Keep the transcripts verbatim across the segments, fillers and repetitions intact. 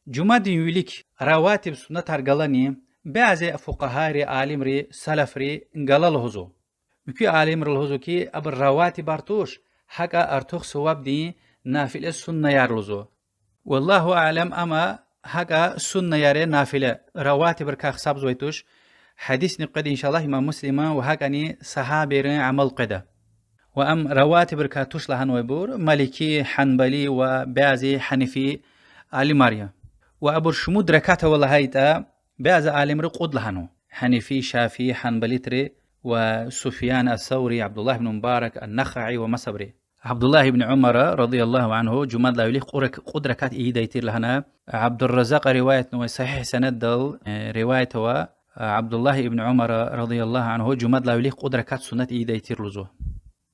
Жумадин вилик раватиб суннатар галани, бязи фукъагьайри, алимри, салафри гала лугьузва. Муькуь алимри лугьузва ки, абур раватибар туш, гьакӀа артух сувабдин нафила суннаяр лугьузва. Валлагьу аълам, амма гьакӀа суннаяр я нафила, раватибрикай гьисабзавай туш. Гьадисни къведа, иншаллагь, имам Муслима ва гьакӀани сагьабийрин амал къведа. Ва ам раватибрикай туш лагьанвайбур малики, гьанбали ва бязи гьанифи алимар я. Ва абур шумуд ракат ава лагьайтӀа, бязи алимри кьуд лагьанва: гьанифи, шафии, гьанбалитри ва Суфьян ас-Саври, Абдуллагь ибн Мубарак, ан-Нахаи ва масабри. Абдуллагь ибн Умара, رضي الله عنه, жумадилай вилик кьуд рак-, кьуд ракат ийидай тир лагьана. Абдурразакьа риваятнавай сагьигь сенеддал, э, риваят ава, э, Абдуллагь ибн Умара, رضي الله عنه, жумадилай вилик кьуд ракат суннат ийидай тир лугьузва.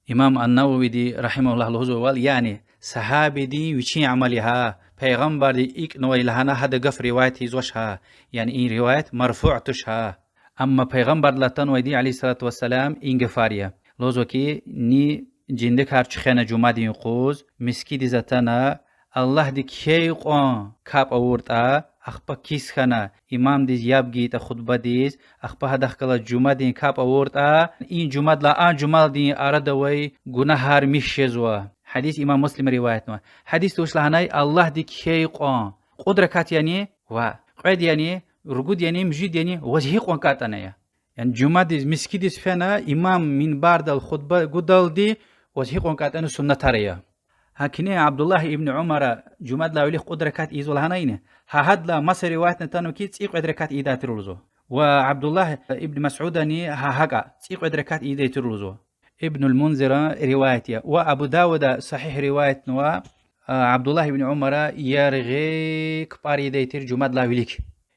Имам ан-Нававиди, رحمه الله, лугьузвайвал, яни сагьабидин вичин амал я гьа, пайгъамбарди икӀнавай лагьана гьадан гаф риваят ийизвач гьа, яни и риваят марфуъ туш гьа. Амма пайгъамбардилай атанвайди, عليه الصلاة والسلام, и гафар я. Лугьузва ки, ни жендекар чуьхвена жумадин юкъуз, мискӀиндиз атана, Аллагьди кхьей кьван капӀ авуртӀа, ахпа кис хьана, имамдиз яб гайитӀа хутбадиз, ахпа гьадахъ галаз жумадин капӀ авуртӀа, и жумадилай а жумадин арада авай гунагьар михь жезва. Гьадис имам Муслима риваятнава. Гьадисда вуч лагьанай? Аллагьди кхьей кьван. Кьуд ракат яни, ва кьвед яни, ругуд яни, муьжуьд яни, ваз гьикьван кӀантӀани я. Яни жумадиз, мискӀиндиз фена, имам минбардал хутба гудалди, ваз гьикьван кӀантӀани суннатар ая. Гьакни Абдуллагь ибн Умара жумадилай вилик кьуд ракат ийизва лагьанайни, гьа гьадалай маса риваятни атанва ки, цӀикьвед ракат ийидай тир лугьузва. Ва Абдуллагь ибн Масудани гьа гьакӀа цӀикьвед ракат ийидай тир лугьузва. Ибнул Мунзира риваят я. Ва Абу Давуда сагьигь риваятнава, а, Абдуллагь ибн Умара яргъи кпӀар ийидай тир жумадилай вилик.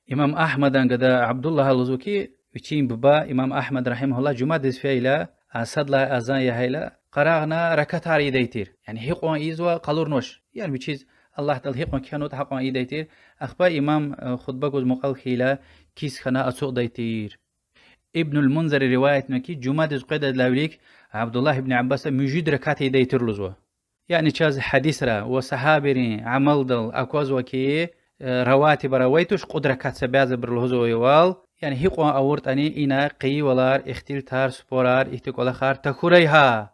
Имам Агьмадан гада Абдуллагьа лугьузва ки, вичин буба имам Агьмад, رحمه الله, жумадиз фейила, а, садлагьай азан ягъайла, къарагъна ракатар ийидай тир. Яни гьикьван ийизва къалурнавач. Яни вичиз Аллагьдал гьикьван кхьенватӀа, гьакьван ийидай тир. Ахпа имам, э, хутба гуз мукьвал хьайила, кис хьана ацукьдай тир. Ибнул Мунзира риваятнава ки, жумадиз къведайдалай вилик Абдуллагь ибн Аббаса муьжуьд ракат ийидай тир лугьузва. Яни чаз гьадисра ва сагьабийрин амалдал аквазва ки, э, раватибар авай туш, кьуд ракат са бязибуру лугьузвайвал, яни гьикьван авуртӀани ина къайивилер, ихтилатар, спорар, ихьтин кӀвалахар тахьурай гьа.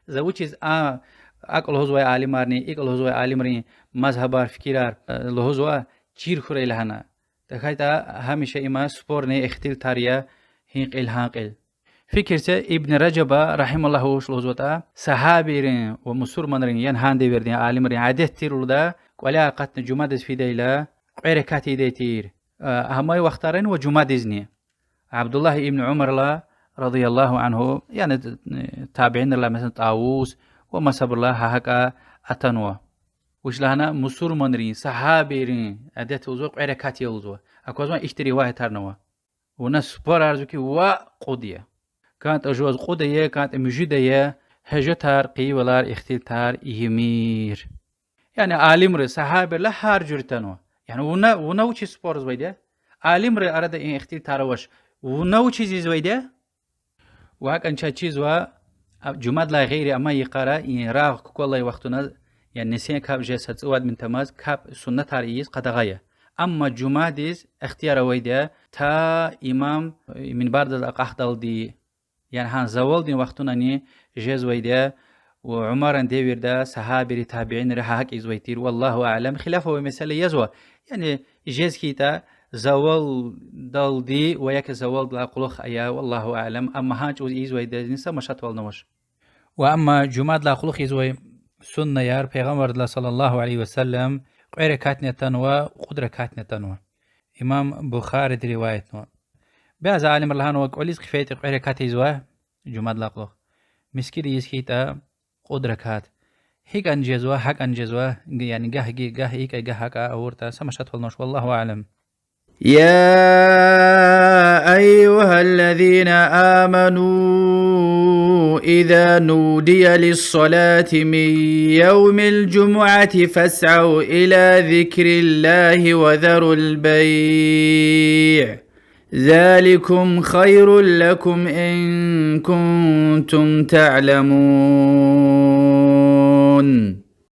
За вучиз а акӀ лугьузвай алимарни, икӀ лугьузвай алимрин мазгьабар, фикирар, э, лугьузва, чир хьурай лагьана. ТахьайтӀа гьамиша има спорни ихтилатар я, гьин кьил, гьан кьил. Фикир це, Ибн Ражаба, رحمه الله, вуч лугьузватӀа: сагьабийрин ва мусурманрин, яни гьа девирдин алимрин адет тир лугьуда, кӀваляй акъатна жумадиз фидайла, кьве ракат ийидай тир, а, гьамай вахтарани ва жумадизни. Абдуллагь ибн Умаралай, رضي الله عنه, яни, э, табиинрилай, месела, ТӀавус ва масабурулай гьа гьакӀа атанва. Вуч лагьана, мусурманрин, сагьабийрин адет лугьузва, кьве ракат я лугьузва. Аквазвани, ихьтин риваятарни ава. Вуна спорарзава ки, ва кьуд я. КӀантӀа жуваз кьуд ая, кӀантӀа муьжуьд ая, гьуьжетар, къайивилер, ихтилатар ийимир. Яни алимри сагьабийрилай гьар жуьре атанва. Яни вуна, вуна вучиз спорзавайди я? Алимрин арада и ихтилатар авач. Вуна вучиз ийизвайди я? Ва гьакӀни чаз чизва, а, жумадилай гъейри амай йикъара и рагъ кукӀвалай вахтунда, яни нисин капӀ жез са цӀувад минут амаз капӀ суннатар ийиз къадагъа я. Амма жумадиз ихтияр авайди я, та имам, э, минбардал акьахдалди, яни гьа завалдин вахтундани жезвайди я, ва Умаран девирда сагьабийри, табиинри гьа гьакӀ ийизвай тир, والله أعلم, хилаф авай месэла язва, яни жез хьайитӀа, завалдалди ва яки завалдилай кьулухъ ая, والله أعلم, амма гьа чӀавуз ийизвайдизни са машатвални авач. Ва амма жумадилай кьулухъ ийизвай суннаяр Пайгъамбардилай, صلى الله عليه وسلم, кьве ракатни атанва, кьуд ракатни атанва. Имам Бухариди риваятнава. Бязи алимри лагьанва, кӀвализ хъфейтӀа кьве ракат ийизва жумадилай кьулухъ. МискӀинда ийиз хьайитӀа кьуд ракат. ГьикӀни жезва, гьакӀни жезва, яни гагь гьи-, гагь икӀа, гагь акӀа авуртӀа, са машатвални авач, والله أعلم. يا أيها الذين آمنوا إذا نودي للصلاة من يوم الجمعة فاسعوا إلى ذكر الله وذروا البيع ذلكم خير لكم إن كنتم تعلمون.